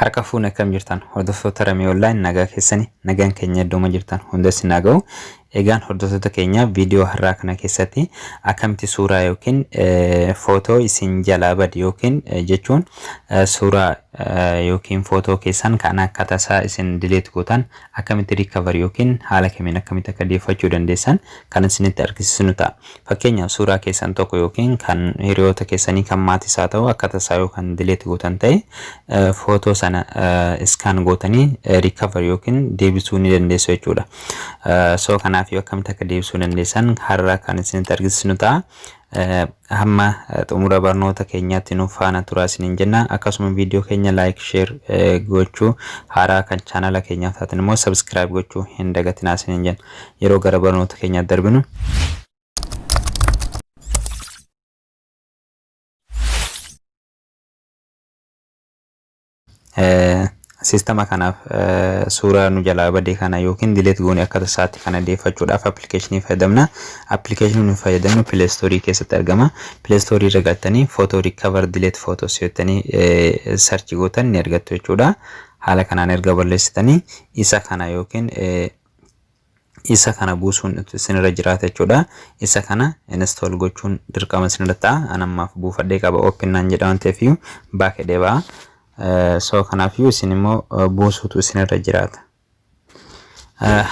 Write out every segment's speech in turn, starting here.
Harka fuune, akkam jirtan hordoftoota Ramee Online? Nagaa keessani? Nagaan keenya iddooma jirtan hunda isin haa ga'u. Egaan hordoftoota keenya, viidiyoo har'aa kana keessatti akkamitti suuraa yookiin footoo isin jalaa bade yookiin jechuun suuraa yookiin footoo keessan kan akka tasaa isin delete gootan akkamitti recover yookiin haala kamiin akkamitti akka deeffachuu dandeessan kan isinitti argisiisnu ta'a. Fakkeenyaaf, suuraa keessan tokko yookiin kan hiriyoota keessanii, kan maatis haa ta'u, akka tasaa yoo kan delete gootan ta'e, footoo sana scan gootanii recover yookiin deebisuu ni dandeessu jechuudha. So kanaaf akkamitti akka deebisuu dandeessan har'a kan isinitti argisiisnu ta'a. Hamma xumura barnoota keenyaatti nu faana turaa isiniin jenna. Akkasuma viidiyoo keenya like, share gochuu, haaraa kan chaanala keenyaaf taatan immoo subscribe gochuu hin dagatinaa isiniin jenna. Yeroo gara barnoota keenyaatti darbinu, Siistama kanaaf suuraa nu jalaa bade kana yookiin delete goone akka tasaatti kana deeffachuudhaaf appilikeeshinii fayyadamna. Appilikeeshinii nu fayyadamnu Play Store keessatti argama. Play Store irra galtanii "photo recover delete photos" jettanii search gootan ni argattu jechuudha. Haala kanaan erga balleessitanii isa kana yookiin isa kana buusuun isinirra jiraata jechuudha. Isa kana install gochuun dirqama isinirra ta'a. An ammaaf buufadhee qaba, open naan jedha waan ta'eef back jedhee ba'a. So kanaafiyyuu isin immoo buusuutu isinirra jiraata.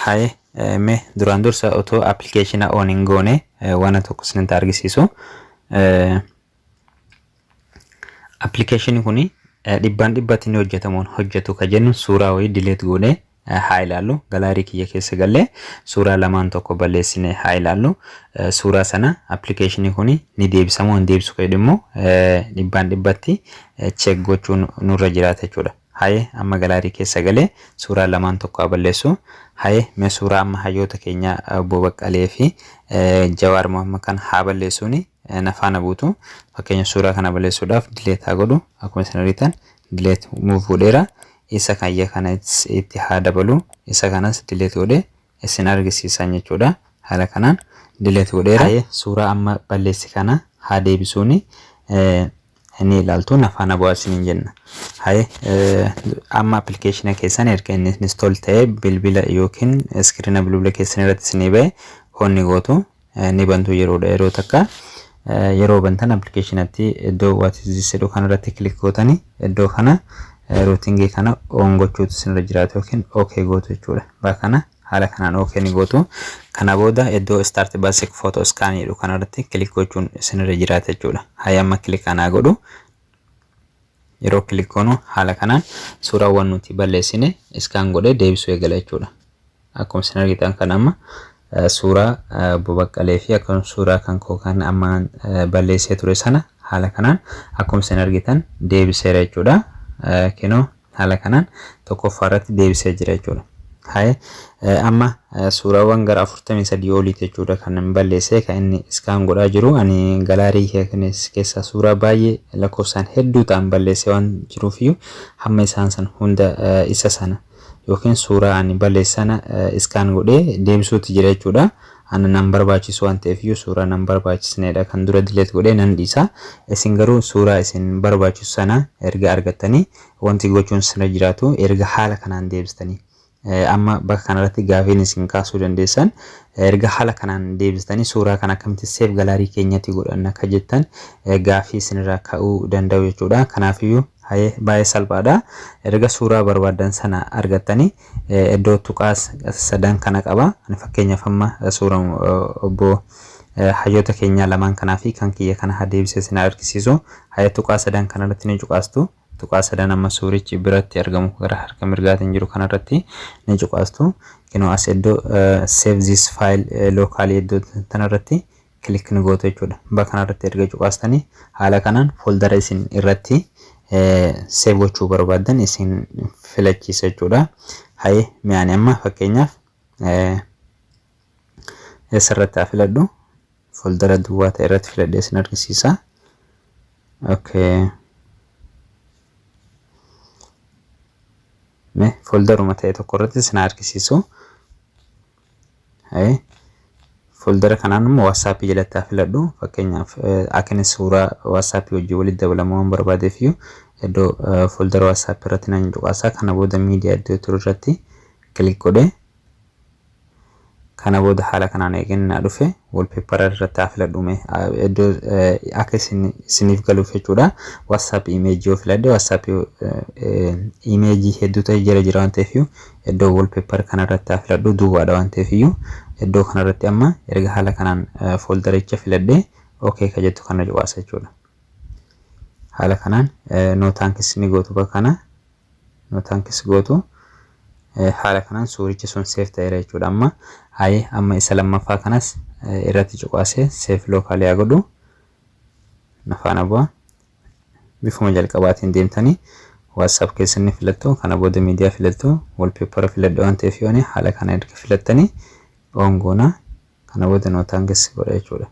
Haye, mee duraan dursa otoo appilikeeshina on hin goone waan tokko isinitti argisiisu. Appilikeeshinii kuni dhibbaan dhibbatti ni hojjetamuun hojjetu ka jennu suuraa wayii delete goonee haa ilaallu. Gallery kiyya keessa gallee suuraa lamaan tokko balleessine haa ilaallu. Suuraa sana appilikeeshinii kuni ni deebisamoo hin deebisu ka jedhu immoo dhibbaan dhibbatti check gochuun nurra jiraata jechuudha. Haye, amma gallery keessa galee suuraa lamaan tokko haa balleessu. Haye, mee suuraa amma hayyoota keenya obbo Baqqalee fi Jawaar Mohammad kan haa balleessuuni na faana buutu. Fakkeenya, suuraa kana balleessuudhaaf delete haa godhu. Akkuma isin argitan delete move godheera. Isa kayya kana itti haa dabalu. Isa kanas delete godhee isin argisiisan jechuudha. Haala kanaan delete godheera. Haye, suuraa amma balleessi kana haa deebisuuni ni ilaaltu, na faana bu'aa isiniin jenna. Haye, amma appilikeeshina keessan erga inni install ta'ee bilbila yookiin iskiriina bilbila keessan irratti isinii ba'e on ni gootu, ni bantu yeroodha. Yeroo takka yeroo bantan appilikeeshinatti iddoo "What is this?" jedhu kanarratti click gootanii iddoo kana rootingii kana on gochuutu isinirra jiraatu yookiin okay gootu jechuudha. Bakka kana haala kanaan okay ni gootu. Kana booda iddoo "Start basic photo scan" jedhu kanarratti click gochuun isinirra jiraata jechuudha. Haye, amma click kanaa godhu. Yeroo click goonu haala kanaan suuraawwan nuti balleessine scan godhee deebisuu eegala jechuudha. Akkuma isin argitan kan amma suuraa obbo Baqqalee fi akkasuma suuraa kan koo kan amma balleessee ture sana haala kanaan akkuma isin argitan deebiseera jechuudha. Kinoo haala kanaan tokkoffaa irratti deebisee jira jechuudha. Haye, amma suuraawwan gara 43 oliiti jechuudha kan hin balleessee kan inni scan godhaa jiru. Ani gallery keessaa suuraa baay'ee lakkoofsaan hedduu ta'an balleessee waan jiruufiyyuu hamma isaan san hunda isa sana yookiin suuraa ani balleesse sana scan godhee deebisuutti jira jechuudha. Ana nan barbaachisu waan ta'eef iyyuu suuraa nan barbaachisneedha kan dura delete godhee nan dhiisa. Isin garuu suuraa isin barbaachisu sana erga argattanii wanti gochuun sirra jiraatu erga haala kanaan deebistanii. Amma bakka kanarratti gaafiin isin kaasuu dandeessan, erga haala kanaan deebistanii suuraa kana akkamitti save gallery keenyatti godhanna akka jettan gaafii isinirraa ka'uu danda'u jechuudha. Kanaafiyyuu baay'ee salphaadha. Erga suuraa barbaadan sana argattanii iddoo tuqaa sadan kana qaba. Ani fakkeenyaaf amma suura obbo hayyoota keenyaa lamaan kanaa fi kan kiyya kana haa deebisee isin argisiisu. Haye, tuqaa sadan kanarratti ni cuqaastu. Tuqaa sadan amma suurichi biratti argamu gara harka mirgaatiin jiru kanarratti ni cuqaastu. Kinoo as iddoo "Save this file locally" iddoo kanarratti click ni gootu jechuudha. Bakka kanarratti erga cuqaastanii haala kanaan fooldara isin irratti save gochuu barbaaddan isin filachiisa jechuudha. Haye, mee ani amma fakkeenyaaf eessarratti haa filadhu? Fooldara duwwaa ta'e irratti filadhee isin argisiisa. Okay. Mee fooldaruma ta'e tokko irratti isin argisiisu. Haye, fooldara kanaan immoo WhatsAppii jalatti haa filadhu. Fakkeenyaaf akka inni suuraa WhatsAppii wajjin walitti dabalamu waan barbaadeef iyyuu Iddoo folder WhatsApp irratti nan cuqaasa. Kana booda miidiyaa iddoo turu irratti click godhe. Kana booda haala kanaan eegeen naa dhufe, wallpaper irratti haa filadhu mee iddoo akka isiniif galuuf jechuudha. WhatsApp image yoo filadhe, WhatsApp image hedduu ta'e jira jira waan ta'eef, iddoo wallpaper kana irratti haa filadhu, duwwaadha waan ta'eef iyyuu. Iddoo kanarratti amma erga haala kanaan foldericha filadhe, okay ka jettu kana cuqaasa jechuudha. Haala kanaan no thanks ni gootu, bakka kana no thanks gootu. Haala kanaan suurichi sun save ta'eera jechuudha. Amma haye, amma isa lammaffaa kanas irratti cuqaasee save locally haa godhu. Na faana bu'a. Bifuma jalqabaatiin deemtanii WhatsApp keessan ni filattu. Kana booda miidiyaa filattu. Wallpaper filadhu waan ta'eef, yoone haala kana erga filattanii on goona. Kana booda no thanks godha jechuudha.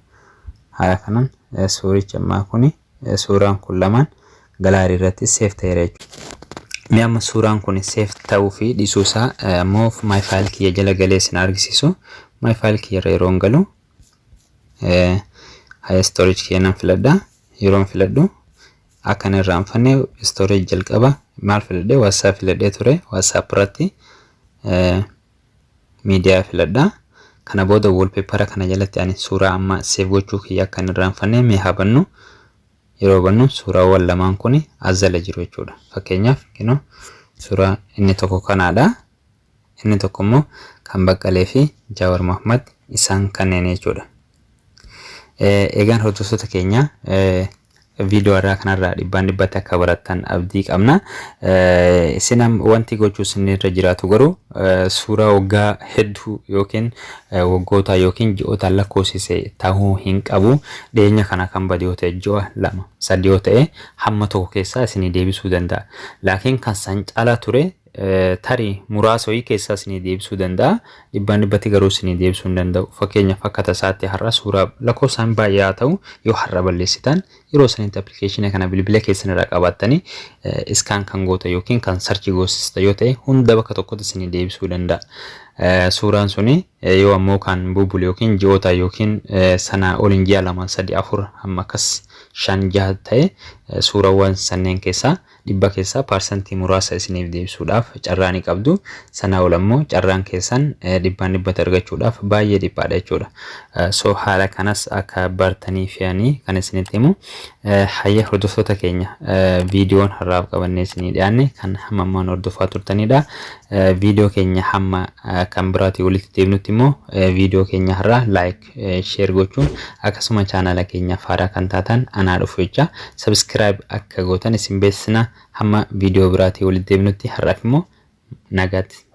Haala kanaan suurichi ammaa kuni, suuraan kun lamaan gallery irratti save ta'eera jechuudha. Mee amma suuraan kun save ta'uu fi dhiisuu isaa ammoo my file kiyya jala galee isin argisiisu. My file kiyya irra yeroo galu, haya, storage kiyya nan filadha. Yeroon filadhu akka hin irraanfanne storage jalqaba maal filadhe? WhatsApp filadhee ture. WhatsApp irratti miidiyaa filadha. Kana booda wallpaper kana jalatti ani suuraa amma save gochuu kiyya akka hin irraanfanne mee haa bannu. Yeroo bannu suuraawwan lamaan kun as jala jiru jechuudha. Fakkeenyaaf, kinoo suuraa inni tokko kanaadha. Inni tokko immoo kan Baqqalee fi Jaawar Mohammad, isaan kanneen jechuudha. Egaan hordoftoota keenya, viidiyoo irraa kanarraa dhibbaan dhibbatti akka barattan abdii qabna. Isin wanti gochuu isin irra jiraatu garuu suuraa waggaa hedduu yookiin waggoota yookiin ji'oota lakkoofsise ta'uu hin qabu. Dhiyeenya kana kan bade yoo ta'e, ji'a 2, 3 yoo ta'e, hamma tokko keessaa isinii deebisuu danda'a. Laakiin kan san caalaa ture tarii muraasa wayii keessaa isinii deebisuu danda'a. Dhibbaan dhibbatti garuu isinii deebisuu hin danda'u. Fakkeenyaaf, akka tasaatti har'a suuraa lakkoofsaan baay'ee haa ta'u yoo har'a balleessitan, yeroo sanitti appilikeeshina kana bilbila keessan irraa qabaattanii scan kan goota yookiin kan search goosista yoo ta'e, hunda bakka tokkotti isinii deebisuu danda'a. Suuraan suni yoo ammoo kan bubule yookiin ji'oota yookiin sanaa oliin ji'a 2, 3, 4 hamma akkas 5, 6 ta'e, suurawwan sanneen keessaa 100 keessaa paarsantii muraasa isiniif deebisuudhaaf carraa ni qabdu. Sanaa ol ammoo carraan keessan dhibbaan dhibbatti argachuudhaaf baay'ee dhiphaadha jechuudha. So haala kanas akka bartanii fe'anii kan isinitti himu. Hayya, hordoftoota keenya, viidiyoon har'aaf qabannee isinii dhiyaanne kan hamma ammaan hordofaa turtanidha. Viidiyoo keenya hamma kan biraatii walitti deemnutti immoo viidiyoo keenya har'aa like, share gochuun, akkasuma chaanala keenya haaraa kan taatan anaa dhufu jecha subscribe akka gootan isin beeksisna. Hamma viidiyoo biraatii walitti deemnutti har'aaf immoo nagaatti.